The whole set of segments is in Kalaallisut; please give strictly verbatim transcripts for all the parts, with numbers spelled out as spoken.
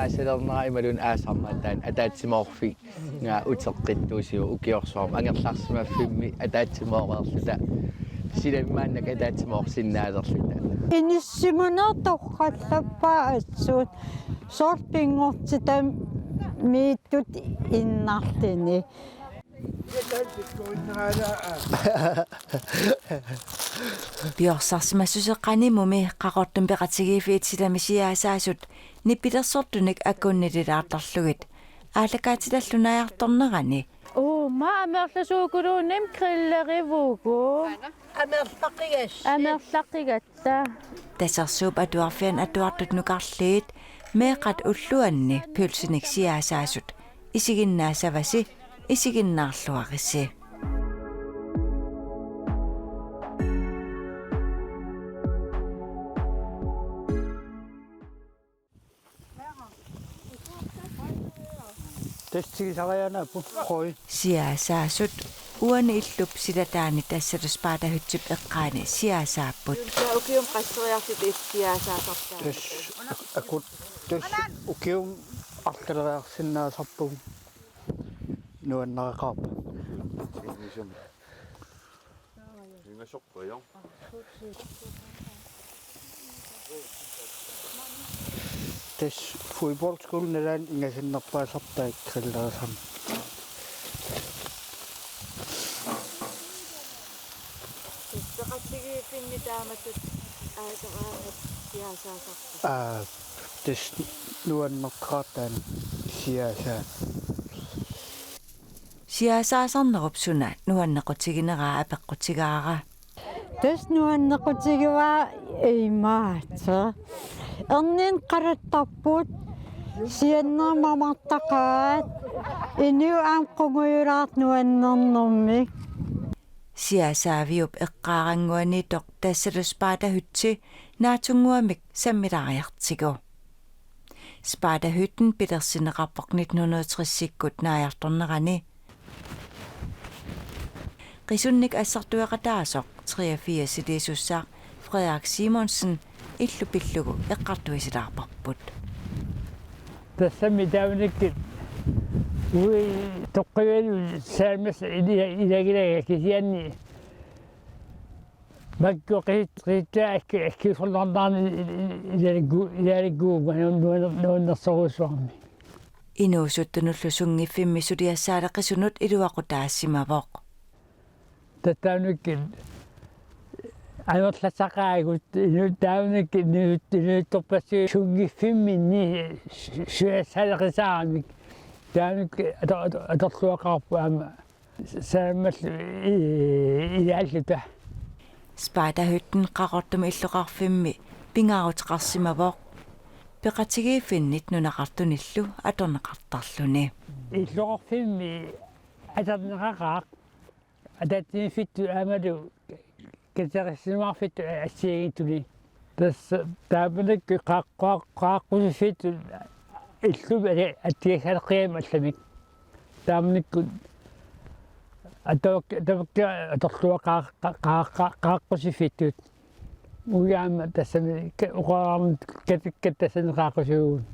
aasalernera imaluunniit aasarmat taanna ataatsimoorfiga uteqqittuusivoq ukiorsuarmi angerlarsimaffimmi ataatsimoorluta. Silami maannakkut ataatsimoorsinnaalerluta. Inissimaneq torrallappaa assut soorlu pinngortitamiittut innarluni. Piorsarsimassuseq qanimumi Qaqortumi Peqatigiiffiit silami siaasaassutut nipilersortunik akunnililaartarlugit aallakaatitallu naajartornerani. Uuma amerlasuukuluunniit grillerivugut. Amerlaqigas. Amerlaqigatta. Tasersuup Atuarfiani atuartut nukarliit meeqqat ulluanni pølsinik siaasaassutut isiginnaassavasi isiginnaarluarisi. Tassa tigusariaannaavoq. Qoi. Siaasaassutut uani illup silataani tassalu Spartahyttip eqqaani siaasaapput. Ukiumut qasseriarlutit siaasaasartaat. Tassa ak-, akut tassa ukiumut arlaleriarsinnaasarpugut. Nuannareqaarpa. Tassa fodboldskole nalaani ingasannerpaasartai grillerisarneq. Peqatigiiffinni taamatut aataraangat siaasaasarput. Aa, tassa nuannertaqaartaani siaasaa. Siaasaasarnerup suna nuannequtigineraa apeqqutigaara. Tassa nuannequtigivaa imaattoq. Erniinnaq qalattarput, sianneq mamartaqaat, inuit aamma qungujulaartut nuannernermik. Siaasaaviup eqqaarannguaniittoq tassalu Spartahytti naatsunnguamik sammilaariartigu. Spartahytten pilersinneqarpoq nitten hundrede tresikkut naajartornerani. Qisunnik assartueqataasoq treogfirsiliisussaq Frederik Simonsen illu pillugu eqqartuisilaarparput. Tassami taamanikkut uagut toqqivigalugit saammas ila-, ilagilaga kisianni makku qit-, qittaa akki-, akkiusorluarnerani i-, i-, ilalikku-, ilalikkuummat nuanner-, nuannersorujussuarmik. Inuusuttunullu sunngiffimmi suliassaaleqisunut iluaqutaasimavoq. Tassanikkut amerlasaqaagut, inuit taamanikkut inuit-, inuuttorpassuit sunngiffimminni su-, suliassaaleqisaaramik. Taamanikkut ato-, ato-, atorluaqaarput aamma saammallu i-, ilaalluta. Spartahytten Qaqortumi illoqarfimmi pingaaruteqarsimavoq peqatigiiffinnit nunaqartunillu atorneqartarluni. Illoqarfimmi atorneqaqaaq ataatsimiiffittut aammalu katersimaarfittut assigiinngitsuni. Tassa taamanikkut qaa-, qaa-, qaaqqusiffittut illumi ali-, atisaaleqigami allamik. Taamanikkut atavak-, atavakka atorluaqaaq qaa-, qaa-, qaa-, qaaqqusiffittut. Uagut aamma tassani ka-, oqarami katikkat tassani qaaqqusivugut.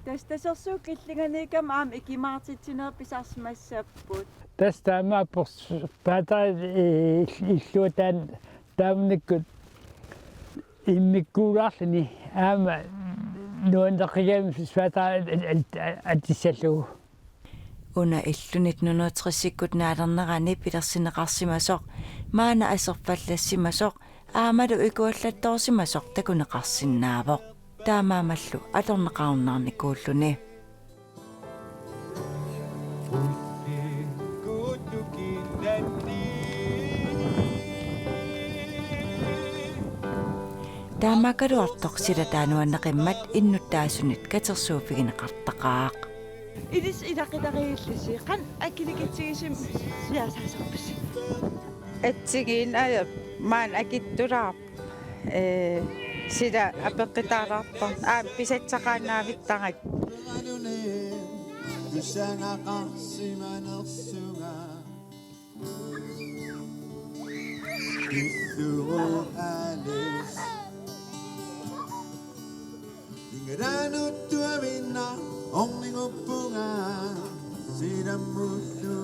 Tassa tasersuup killinganiikkama aamma ikimaartitsineq pisarsimassapput. Tassa taamaappoq Spartahytte i-, illuataan taamanikkut immikkuulaarluni aamma nuanneqigami Spartahytte at-, at-, atissallugu. Una illu nitten hundrede tresikkut naalernerani pilersinneqarsimasoq, maanna aserfallassimasoq, aammalu ikuallattoorsimasoq takuneqarsinnaavoq. Taamaammallu atorneqarunnaarnikuulluni. Taamaakkaluartoq silataa nuanneqimmat innuttaasunit katersuuffigineqartaqaaq. Ilissi ilaqutariillusi, qanoq akilikitsigisumik siaasaasarpisi? Atsigiinnaq ajorpoq, maanna akittulaarpoq. Ee, sila apeqqutaalaartoq. Aamma pisassaqaannaavittarakkit. Qaranuuttuaminna orniguppunga, silammullu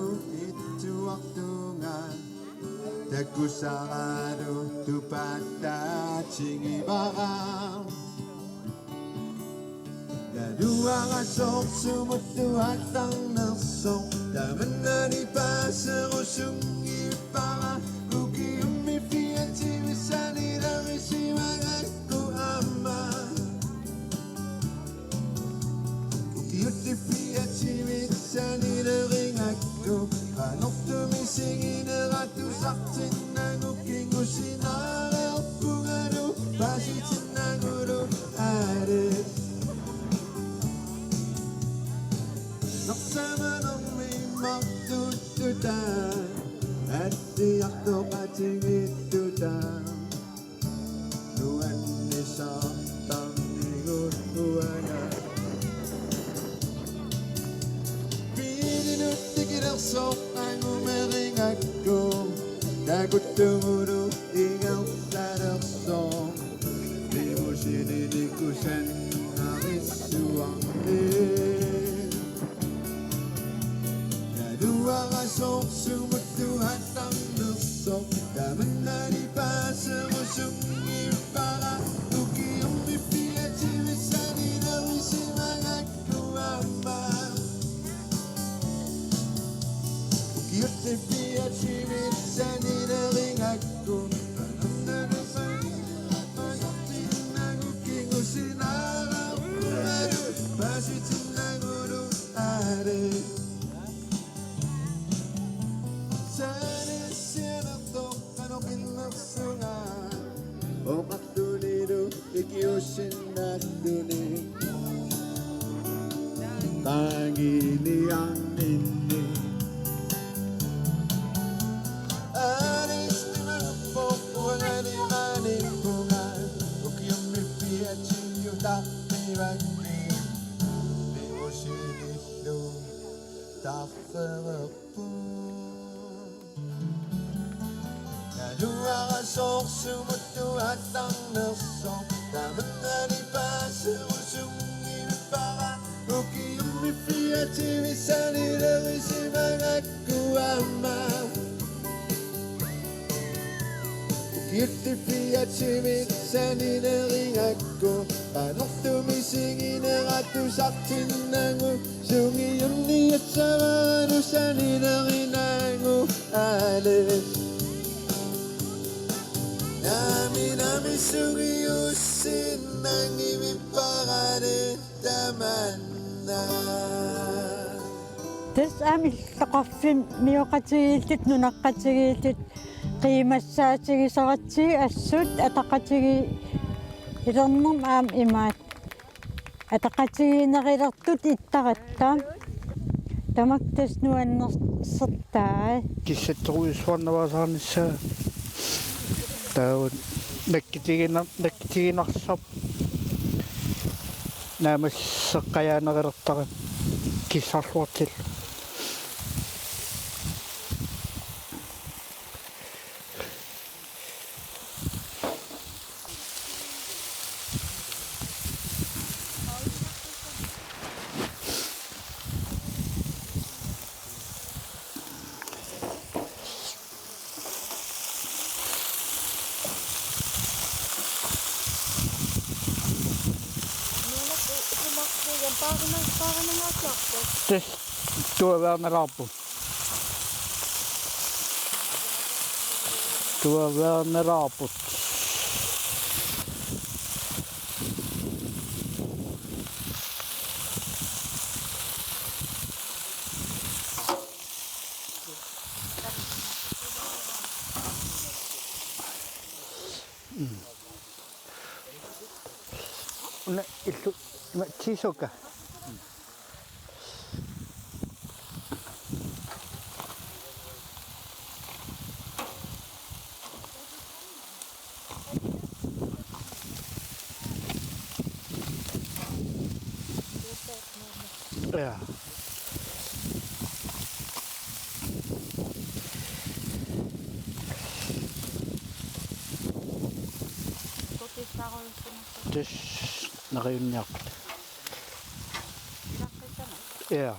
ittuartunga, takusaralu tupattaatigivaanga. Naluara soorlu sumut tuattarnersoq, tamannali paaserusunngippara, ukiummi fiativissani lerisimagakku aamma. Ukiuttut fiativissani lerigakku, qanortumi isiginera tusartinnagu, kingusinaarpungalu paasitinnagulu aali. Norsamanermi martuuttuta, attiartoqatigiittuta, nuannisartarniguuanga. Piilinut tikilersoq angumerigakku, takuttugulu ingerlalersoq, limusinini kusannarissuarni. Naluara soorlu sumut tuattarnersoq, tamannali paaserusunngippara, ukiummi fiativissani lerisimagakku aamma. Ukiuttut fiativissani lerigakku, qanortumi isiginera tusartinnagu, kingusinaarpungalu paasitinnagulu aali. Saanissianertoq qanoq innersunga, oqartunilu ikiuussinnaalluni qaangiiniarninni. Aalistimappoq uangali maaniippunga, ukiummi fiatigiuttarnivakkit, limusinillu tarrereerput. Naluara soorlu sumut tuattarnersoq, tamannali paaserusunngippara, ukiummi fiativissani lerisimagakku aamma. Ukiuttut fiativissani lerigakku, qanortumi isiginera tusartinnagu, sungiunniassavalu sanilerinnagu aali. Naamik, naamik, sungiussinnanngivipparali tamanna. Tassa aamma illoqarfimmioqatigiilluta, nunaqqatigiilluta qiimassaatigisoratsigit assut ataqatigiilernermi aamma imaat. Ataqatigiinnerulertut ittaratta. Tamakku tassa nuannersortai. Kissattorujussuarnavaasaarnissaa. Taava nakkutigina-, nakkutiginarsuaq naammasseqqajaanerulertarami kissarluartillu. Tassa tuaviarnalaarpoq. Tuaviarnalaarpoq. Una illu, ima, tiisukka. Ja. Tassa, neriunniarput. Ja.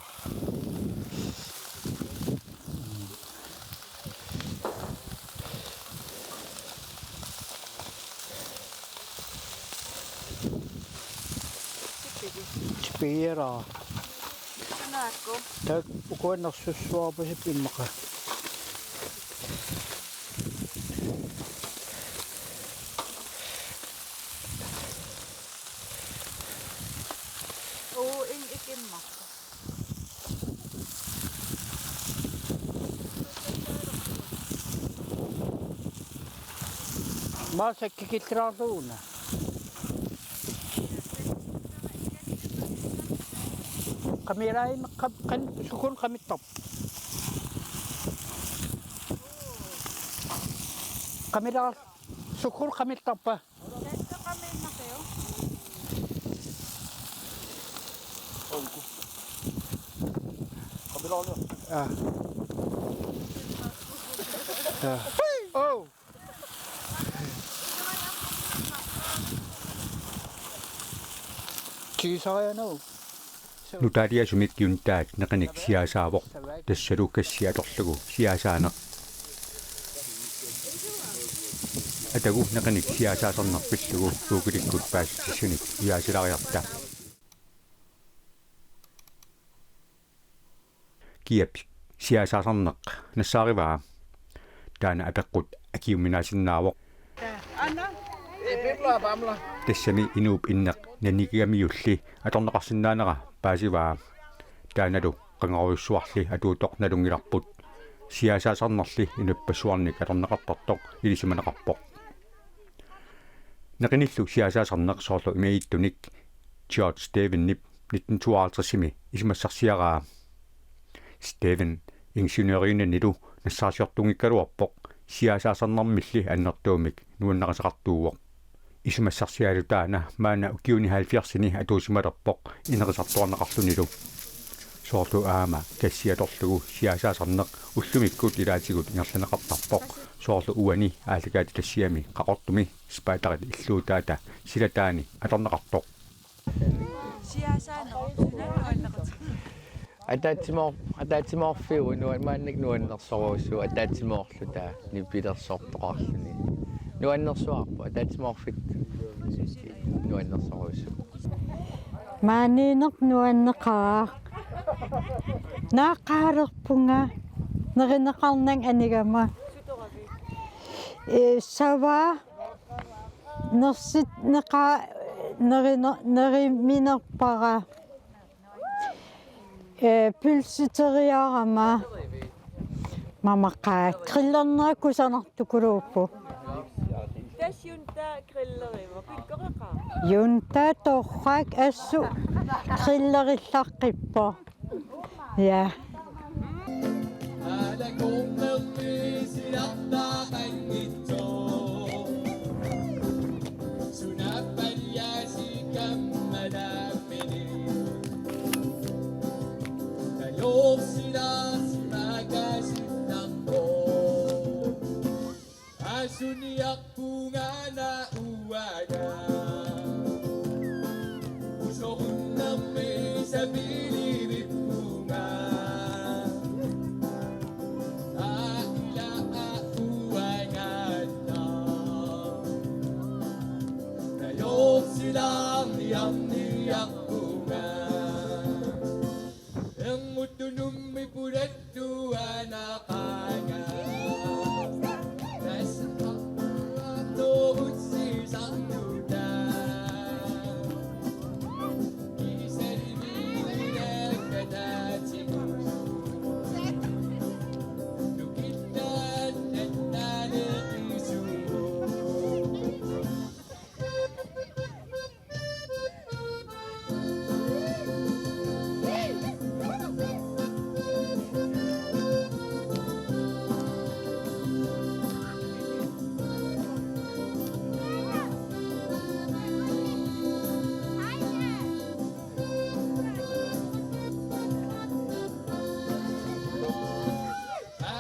Tipigiraa. Naakku. Tak ukuannersussuarpasip immaqa. Uu, in ikimma. Maasakka kikillilaarluuna. Qamilaarimi qam-, qan-, sukkut qamittarpa. Qamilaar-, sukkut qamittarpa. Ah. Ah. Oh. Tigisarianut. Nutaaliasumik Juntaat neqinik siaasaavoq, tassalu kassi atorlugu siaasaaneq. Atagu neqinik siaasaasarneq pillugu Googleikkut paasissutissasunik ujaasilaariarta. Kiap siaasaasarneq nassaarivaa? Taanna apeqqut akiuminaasinnaavoq. Tassami inuup inneq nanikigamiulli atorneqarsinnaanera paasivaa. Taannalu qangarujussuarli atuuttoq nalunngilarput. Siaasaasarnerli inuppassuarnik atorneqartartoq ilisimaneqarpoq. Neqinillu siaasaasarneq soorlu imaattunik George Stevenip nitten tooghalvtredsimi isumassarsiaraa. Steven ingeniørinanilu nassaarsiortunngikkaluarpoq, siaasaasarnermilli annertuumik nuannarisaqartuuvoq. Isumassarsialu taanna maanna ukiuni halvfjerdsini atuusimalerpoq inerisartuarneqarlunilu. Soorlu aamma kassi atorlugu siaasaasarneq ullumikkut ilaatigut ingerlanneqartarpoq, soorlu uani aallakaatitassiami Qaqortumi spejderit illuutaata silataani atorneqartoq. Siaasaanerup suna nuanneqartik? Ataatsimoor-, ataatsimoorfiuvoq nuan-, maannakkut nuannersorujussuuvoq, ataatsimoorluta nipilersortoqarluni. Nuannersuarpoq, ataatsimoorfik nuannersorujussuuvoq. Maaniinneq nuanneqaaq. Naaqqaalerpunga nerineqarnanga anigama. Ee, savaa nersit neqa-, nerine-, neriminerpara. Ee, pølseteriarama. Mamaqaat, grillernera kusanartukuluupput. Tassa Junta grillerivoq, pikkoreqaaq. Junta torrak assut grillerillaqqippoq. Ja. Asuniarpunga una uanga. Usorunnermi sapilivippunga. Aila uangatta. Najorsilaarniarniarpunga. Ernguttunummi pulattuanaqaanga. Nassaarnuugutsiisarluta. Kiisalimiinnakkataatigut. Nukillat nattaaleqisugut.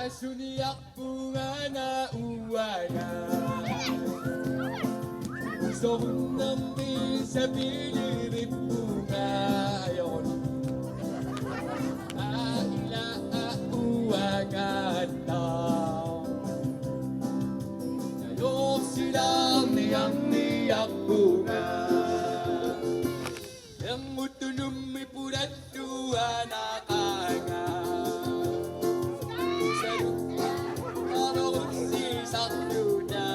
Asuniaq Pungana uanga. Usorunnermi sapilivippunga ajorun. Ernguttunummi pulattuanaqaanga. Salukkalorutsisarluta.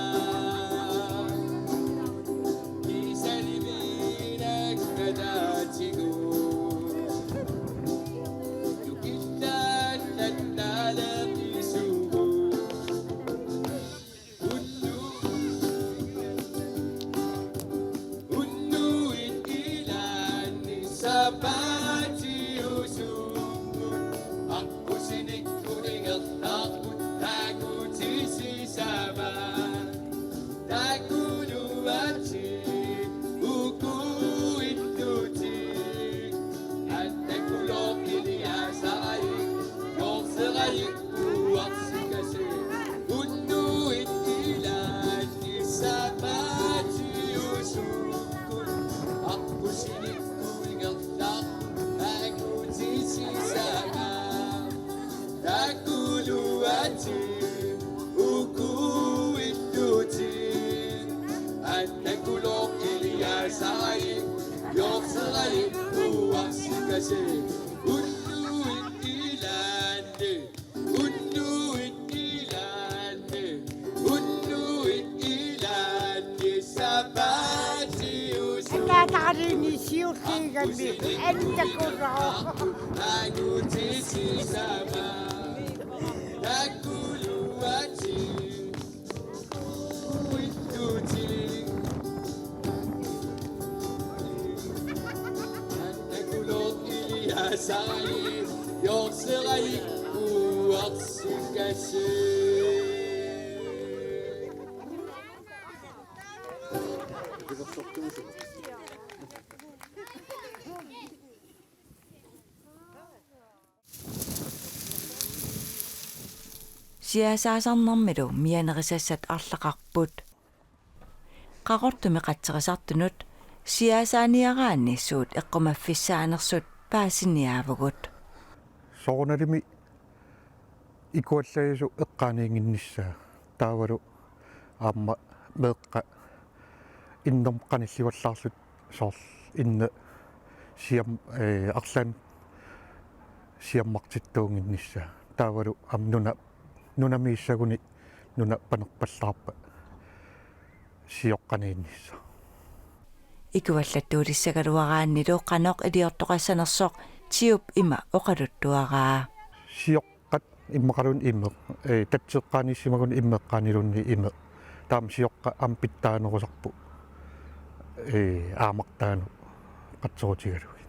Kisalimiinakkalatigu. Tukillattattaleqisugu. Unnu-, unnuit ilaanni sapaatiusuugut, aqqusinikkulingertarput takutisisama, takuluatit uku ittutit, attakulooq iliasai, jorserai uarsikasi. Unnuit ilaanni sapaatiusuugut, aqqusinikkulingertarput takutisisama, takuluatit uku ittutit, attakulooq iliasai, jorserai uarsikasi. Unnuit ilaanni. Unnuit ilaanni, unnuit ilaanni sapaatiusuugut. Ataatarini siulliigami antakuloo. Takutisisama, takuluatit. Siasaasarnermilu mianerisassat arlaqarput. Qaqortumi qatserisartunut siasaasaaniaraanni suut eqqumaffissaanersut paasiniaavugut. Soorunalimi ikuallagisut eqqaaniinnginnissaat taavalu aamma meeqqat innermut qanillivallaarlutik soorlu inneq siam-, ee, arlaannik siammartittuunnginnissaat. Taavalu aamma nuna-, nunamiissaguni nuna panerpallaarpat sioqqaniinnissaa. Ikuallattuulissagaluaraannilu qanoq iliortoqassanersoq Tiup ima oqaluttuaraa. Sioqqat immaqaluunniit imeq, ee, tatseqqaaniissimaguni immeqqaaniluunniit imeq. Taama sioqqat aamma pitsaanerusarput, ee, aamartaanut qatserutigalugit.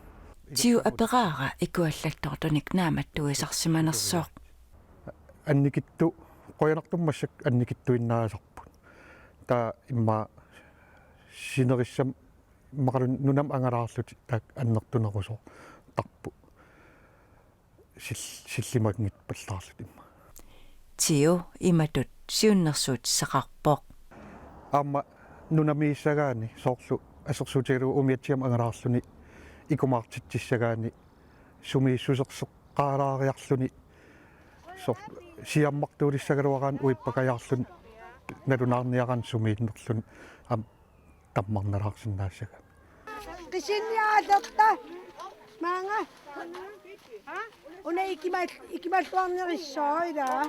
Tiu aperaara ikuallattoortunik naammattuisarsimanersoq. Annikitsu-, qujanartumik massakkut annikitsuinnaasarput. Taava immaqa sinerissami immaqaluunniit nunamut angalaarlutik taakku annertunerusoortarput. Sil-, sillimannginnerpallaarlutik immaqa. Tiu imatut siunnersuutissaqarpoq. Aamma nunamiissagaanni soorlu assersuutigalugu umiatsiamut angalaarluni ikumaartitsissagaanni sumiissusersoqqaalaariarluni soorlu siammartuulissagaluaraanni uippakajaarluni nalunaarniaraanni sumiinnerluni aamma tammarnalaarsinnaassagami. Qisinniaalerta maanga. Una ikimal-, ikimalluarnerissooq ilaa.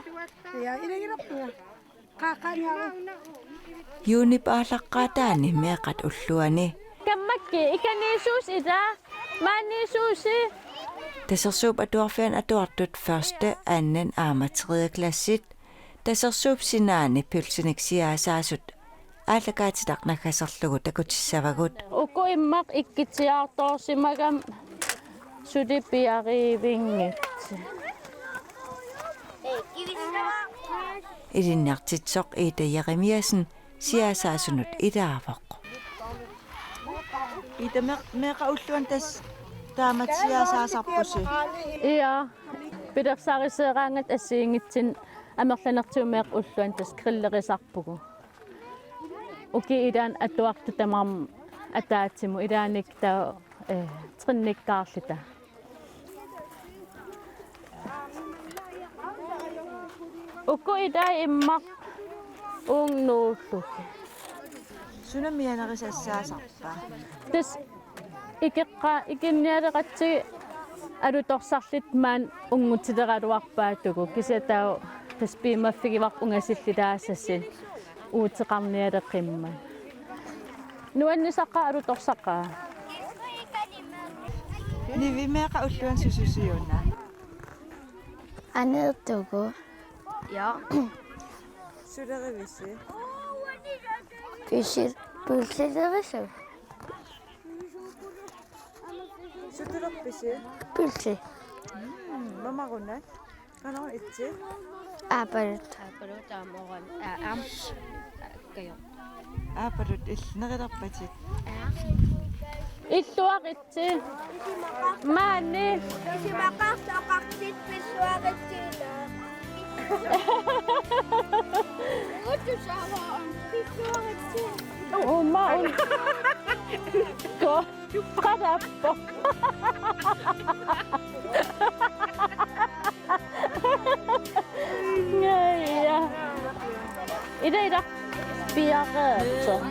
Ja, ilagilerpunga. Qaaqaaniaru. Juunip aallaqqaataani meeqqat ulluani. Kammakkit ikaniisuusi ilaa, maaniisuusi. Tasersuup Atuarfiani atuartut første, anden aamma tredje klassit Tasersuup sinaani pølsinik siaasaasut aallakaatitaq naggaserlugu takutissavagut. Uku immaqa ikkitsiartoorsimagami suli piariivinngitsi. Ilinniartitsisoq Ida Jeremiassen siaasaasunut ilaavoq. Ida, me-, meeqqat ulluanni tassa taamatut siaasaasarpusi? Ja, pilersaarusioraagut assigiinngitsunik amerlanertigut meeqqat ulluanni tassa grillerisarpugut. Ukiup ilaani atuartut tamarmik ataatsimut ilaanni taava, eh, trinnikkaarluta. Uku ilai immaqa uunga nuullugit. Suna mianerisassaasarpa? Tassa ikeqqa-, ikinnialeqatsigit alutorsarluta maani unngutileraluarpaatigut, kisianni taava tassa piumaffigivarput ungasillilaassasoq uuteqarnialeqimmat. Nuannisaqaaq alutorsaqaaq. Nivi, meeqqat ulluanut sususiuna? Aneertugut. Ja. Sulerivisi? Pylsi-, pylsilerisugut. Sutulerpisi? Pylsi. Mm, mamaruna. Qanoq itsi? Aapalut. Aapalut aamma oran. Aa, aam. Kajo. Aapalut illit nerilerpatit? Illuaritsi. Maani. Isumaqartoqartut pilluaritsi. Uuttusaava pilluaritsi. Uuma un. Ko. Qadappo. Ngaja. Ida, ida. Piareersoq.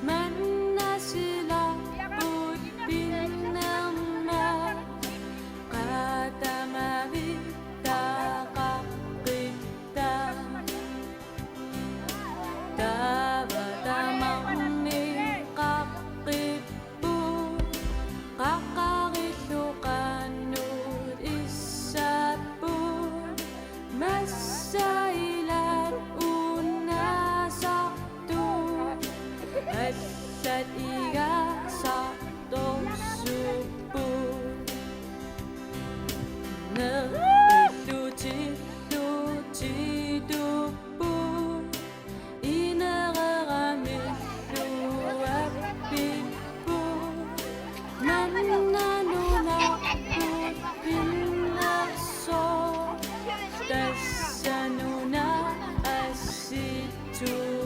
Manna silarput pinnerma qatamavittaqaqqitta. Taava tamarmi qaqqipput, qaqqarillu qanoq issapput, massa ilaat unaasartut, allat igaasartorsupput. Nerpillutillu tittupput, inereramillu appipput, manna nunarput pinnersoq, tassa nuna assitsusoq.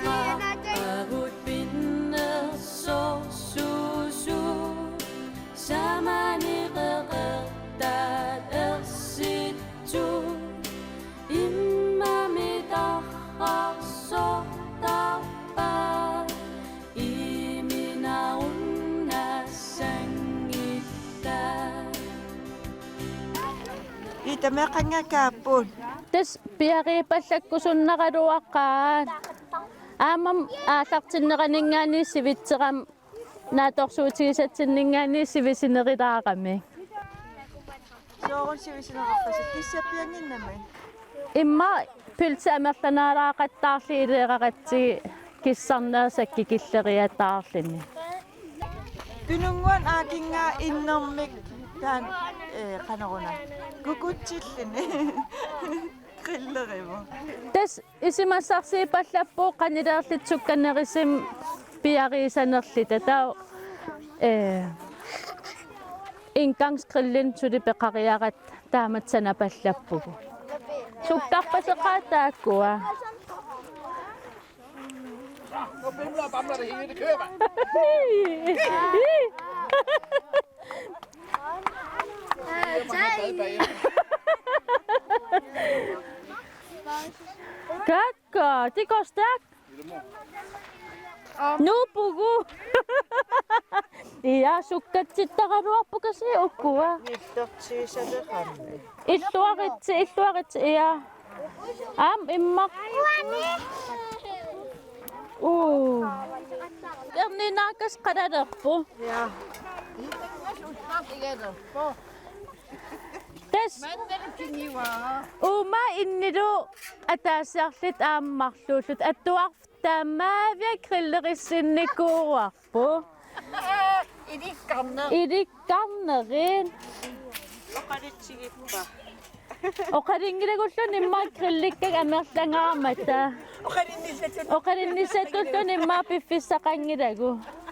Qaqqavut pinnersorsuusoq, samani qeqertaat ersitsut, immami tarrarsortarpaat, iminarunnaassanngillat. Ida, meeqqanngikkaappugut? Tassa piariipallakkusunnaraluaqaat. Aammami aallartinneraninngaanniit sivitserami naatsorsuutigisatsinninngaanniit sivisunerulaarami. Sooruna sivisunerarpasi, kissappiannginnami? Immaqa pølsi amerlanaalaaqattaarlugit ileeraqatsigit kissarneersut kikilleriataarluni. Tununnguaq aakinngaa innermik taanna, eh, qanoruna. Kukutsilluni. Grillerivoq. Tassa isumassarsiipallappugut qanileerluta sukkanerusumik piariissanerluta. Taava, eh, engangsgrillinik suli peqariaratta taamatut sanapallappugut. Sukkarpaseqaat taakkua. Kakko, det går stærkt. Nuuppugut. Ja, sukkatsittaraluarput kasi ukua. Illuaritsi, illuaritsi, ja. Aamma immaqa. Uu. Erniinnaakkasi qalalerpoq. Ja. Tassa. Uuma innilu ataasiarluta aamma marluulluta atuarfik tamaviat grillerissinnikuuarput. Ilikkarnerit. Ilikkarnerit. Oqalutsigippara. Oqalunngilagut immaqa grillikkakka amerlangaarmata. Oqalunnissattut. Oqalunnissattut immaqa piffissaqanngilagut.